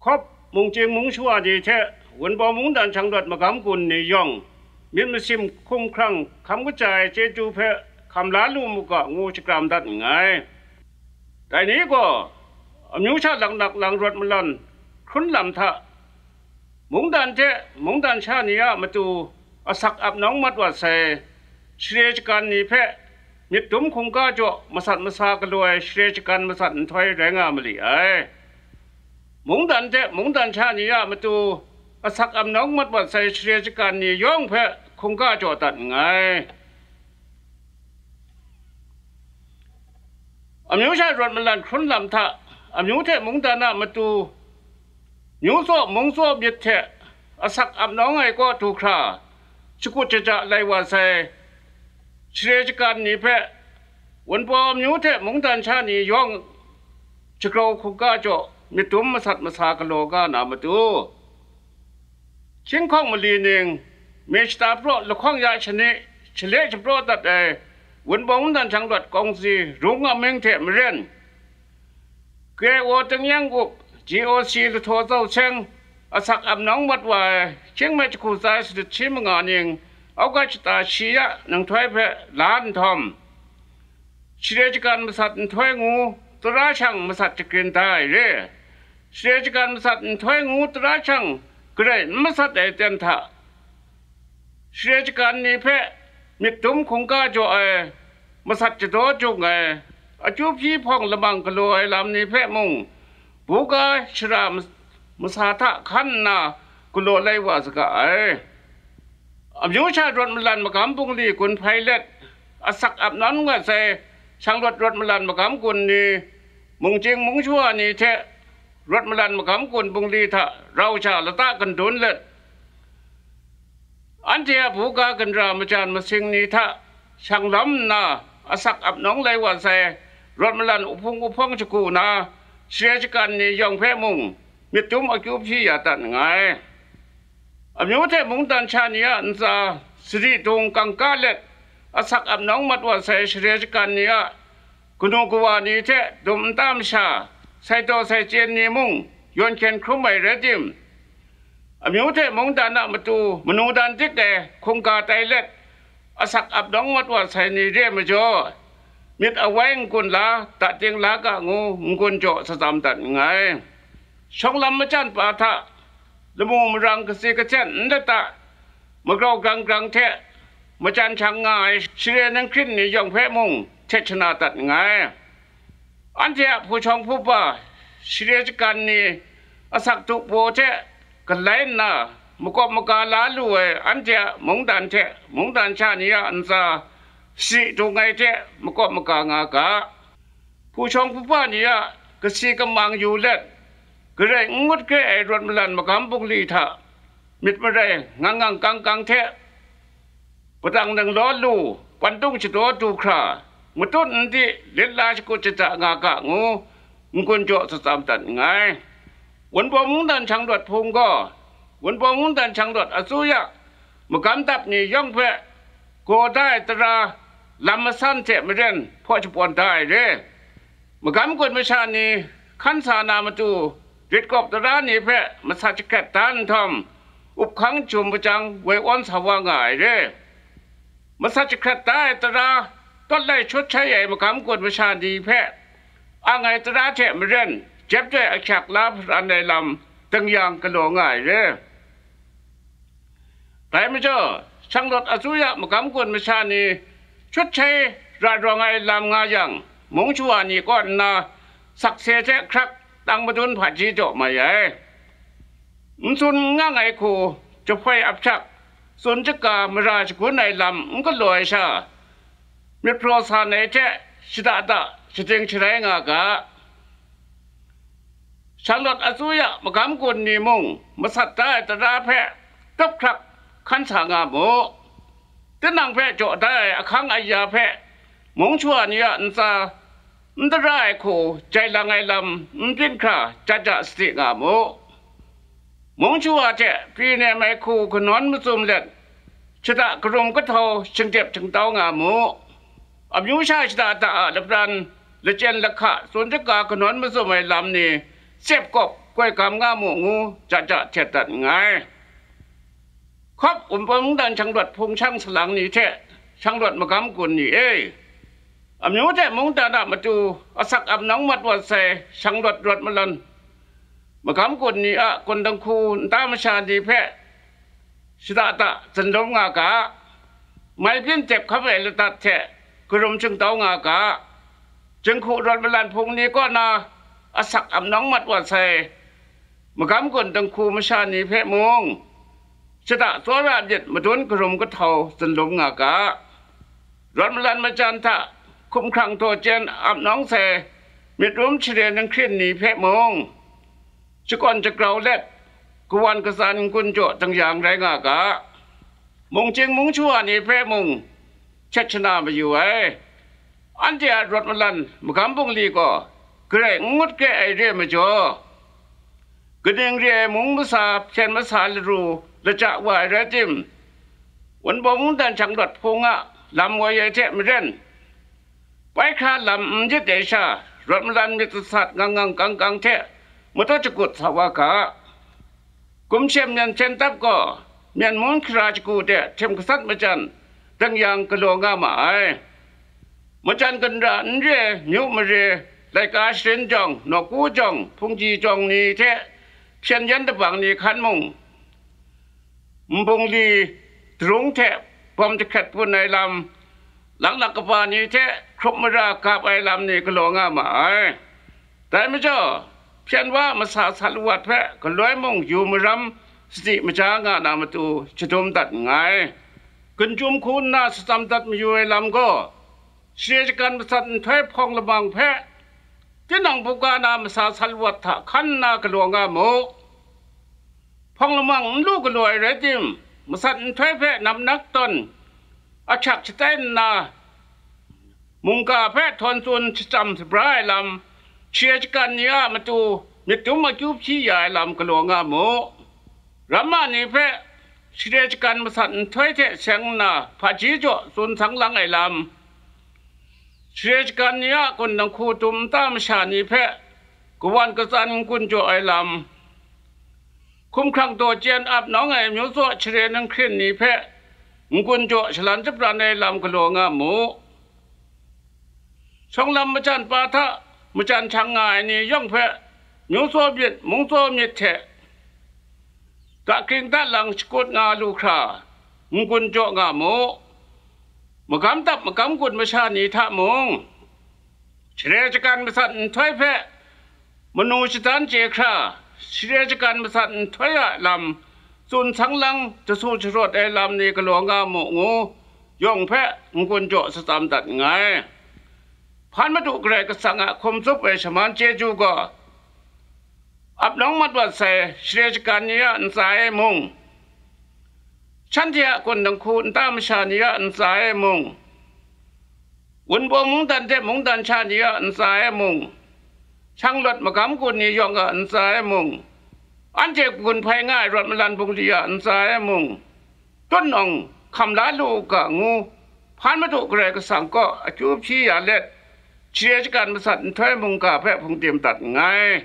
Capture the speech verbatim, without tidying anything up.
Hkawp mungchying mungshu wa ni hte Wunpawng mungdan shanglawt magam gun ni yawng, myit masin hkumhkrang hkam kaja ai chyeju hpe hkam la lu mu ga ngu shakram dat nngai. Dai ni gaw, amyu sha laknak lang rawt malan hkrun lam hta, mungdan hte mungdan sha ni a matu asak ap nawng mat wa sai, share shagan ni hpe myit dum hkungga jaw masat masa galaw ai share shagan masat nhtoi rai nga ma li ai. Mungdan hte mungdan sha ni a matu asak ap nawng mat wa sai share shagan ni yawng hpe hkungga jaw dat nngai. Amyu sha rawt malan hkrun lam hta, amyu hte mungdan a matu, myu tsaw mung tsaw myit hte asak ap nawng ai kaw du hkra, shakut shaja lai wa sai, share shagan ni hpe, Wunpawng amyu hte mungdan sha ni yawng, shagrau hkungga jaw myit dum masat masa galaw nga na matu, hkying hkawng mali ning, me shata praw lahkawng ya shani, shale shapraw dat ai Wunpawng mungdan shanglawt kawngsi rung amying hte maren, K O Tingnyang Up, G O C Lahtaw Zau Seng, asak ap nawng mat wa ai hkying me jahku tsa ai sanit shi manga ning, auga shata shi ya nhtoi hpe la nhtawm, share shagan masat nhtoi ngu tara shang masat shagrin da ai re. Share shagan masat nhtoi ngu tara shang garai n masat ai ten hta, share shagan ni hpe myit dum hkungga jaw ai, masat jadaw jung ai, akyu hpyi hpawng lamang galaw ai lam ni hpe mung, buga shara mas-, masa hta hkan nna galaw lai wa saga ai. Amyu sha rawt malan magam bungli gun hpai let, asak ap nawng wa sai shanglawt rawt malan magam gun ni, mungchying mungshu wa ni hte rawt malan magam gun bungli hta rau sha lata gandun let, anhte a buga ginra majan masing ni hta shang lawm nna, asak ap nawng lai wa sai rawt malan uhpung uhpawng shagu na, share shagan ni yawng hpe mung myit dum akyu hpyi ya dat nngai. Amyu hte mungdan sha ni a ntsa sari dung kangka let, asak ap nawng mat wa sai share shagan ni a kanu kawa ni hte dum nta masha, sai taw sai chyen ni mung yawn hkyen hkrum ai rai tim, amyu hte mungdan a matu manu dan dik ai hkungga tai let, asak ap nawng mat wa sai ni re ai majaw, myit awai n-gun la, dating la ga ngu n-gun jaw shatsam dat nngai. Shawng lam majan pa hta, lamu marang kasi kahten n lata, magrau grang grang hte majan shang nga ai share ninghkrin ni yawng hpe mung htet shana dat nngai. Anhte a hpu shawng hpu ba, share shagan ni, asak du paw hte galai nna, makawp maga la lu ai anhte a mungdan hte mungdan sha ni a ntsa, sari dung ai hte makawp maga nga ga. Hpu shawng hpu ba ni a kasi kamang yu let, garai n ngut hkre ai rawt malan magam bungli hta, myit marai ngang ngang kang kang hte, padang nang law lu, pantung shadaw du hkra, matut n di, lit la shakut shada nga ga ngu, n-gun jaw shatsam dat nngai. Wunpawng mungdan shanglawt hpung gaw, Wunpawng mungdan shanglawt asuya magam dap ni yawng hpe gaw da ai tara lam masan hte maren hpaw shapawn da ai re. Magam gun masha ni hkan sa na matu, rit kawp tara ni hpe masat jahkrat da nhtawm, up hkang jum pajang woi awn sa wa nga ai re. Masat jahkrat da ai tara, tawt lai shut shai ai magam gun masha ni hpe, ang ai tara hte maren, jep doi ahkyak la hparan ai lam, ding yang galaw nga ai re. Dai majaw, shanglawt asuya magam gun masha ni, shut shai ra rawng ai lam nga yang, mung shawa ni kaw nna, sakse hte hkrak tang madun hpaji jaw mai ai. N tsun n ngang ai hku, jahpoi ap shak, tsun shaka mara shagun ai lam n galaw ai sha, myit hpraw san ai hte shada da shading sharai nga ga. Shanglawt asuya magam gun ni mung masat da ai tara hpe tup hkrak hkan sa nga mu. Tinang hpe jaw da ai ahkang aya hpe, mung shawa ni a ntsa n tara ai hku jai lang ai lam n byin hkra jat ja sadi nga mu. Mung shawa hte pyi nem ai hku kanawn mazum let, shada karum kahtau shingdep shingtau nga mu. Amyu sha shada da a lapran, lachyen lahka, tsun shaka kanawn mazum ai lam ni, tsep kawp, koi gam nga mu ngu ja ja htet dat nngai. Hkawp Wunpawng mungdan shanglawt hpung shang salang ni hte shanglawt magam gun ni e, amyu hte mungdan a matu asak amnawng mat wa sai shanglawt rawt malan magam gun ni a gun dinghku nta masha ni hpe shada da zunlum nga ga, mai byin dep hkap ai ladat hte karum shingtau nga ga, jinghku rawt malan hpung ni kaw na asak amnawng mat wa sai magam gun dinghku masha ni hpe mung, shada tsawra myit madun karum kahtau zunlum nga ga, rawt malan majan hta hkumhkrang daw chyen ap nawng sai myit rum share ninghkrin ni hpe mung, shakawn shagrau let, kawan katsan n-gun jaw dangyang rai nga ga, mungchying mungchyu wa ni hpe mung hkyet shana mayu ai. Anhte a rawt malan magam bungli gaw garai n ngut kre ai re ai majaw, kaning re ai mung masa hpyen masa laru laja wa ai rai tim, Wunpawng mungdan shanglawt hpung a lam woi ai hte maren, bai hkra lam n yit ai sha, rawt malan myit sat ngang ngang kang kang hte mataw shagut sa wa ga. Gumshem myen hpyen tap gaw, myen mun hkra shagu de htim gasat majan, dangyang galaw nga ma ai. Majan gunra n re, myu mare, laika sharin jawng, nawku jawng, hpungji jawng ni hte hpyen yan dabang ni hkan mung, nbungli darung hte bawm jahkrat bun ai lam, laklak kaba ni hte hkrup mara gap ai lam ni galaw nga ma ai. Dai majaw, hpyen wa masa sat lawat hpe galoi mung yu maram sadi maja nga na matu shadum dat nngai. Gun chyum hku nna shatsam dat mayu ai lam gaw, share shagan masat nhtoi hpawng lamang hpe tinang buga na masa sat lawat hta hkan nna galaw nga mu. Hpawng lamang n lu galaw ai rai tim, masat nhtoi hpe namnak tawn ahkyak shatai nna, mungga hpe htawn tsun shachyam shabra ai lam, share shagan ni a matu myit dum akyu hpyi ya ai lam galaw nga mu. Ramma ni hpe share shagan masat nhtoi hte seng nna hpaji jaw tsun sang lang ai lam, share shagan ni a gun dinghku dum nta masha ni hpe kawan katsan n-gun jaw ai lam, hkumhkrang daw chyen ap nawng ai myu tsaw share ninghkrin ni hpe n-gun jaw shalan japran ai lam galaw nga mu. Shawng lam majan pa hta majan hkyang nga ai ni yawng hpe myu tsaw myit mung tsaw myit hte ga kring da lang shakut nga lu hkra n-gun jaw nga mu. Magam dap magam gun masha ni hta mung, share shagan masat nhtoi hpe manu shadan chye hkra, share shagan masat nhtoi a lam tsun sang lang jasu jarawt ai lam ni galaw nga mu ngu yawng hpe n-gun jaw shatsam dat nngai. Hpan Madu Karai Kasang a hkum tsup ai shaman chyeju gaw, ap nawng mat wat sai share shagan ni a ntsa e mung, shanhte a gun dinghku nta masha ni a ntsa e mung, Wunpawng mungdan hte mungdan sha ni a ntsa e mung, shanglawt magam gun ni yawng a ntsa e mung, anhte gun hpai nga ai rawt malan bungli a ntsa e mung, tutnawng hkam la lu u ga ngu, Hpan Madu Karai Kasang kaw akyu hpyi ya let, share shagan masat nhtoi mungga hpe hpungdim dat nngai.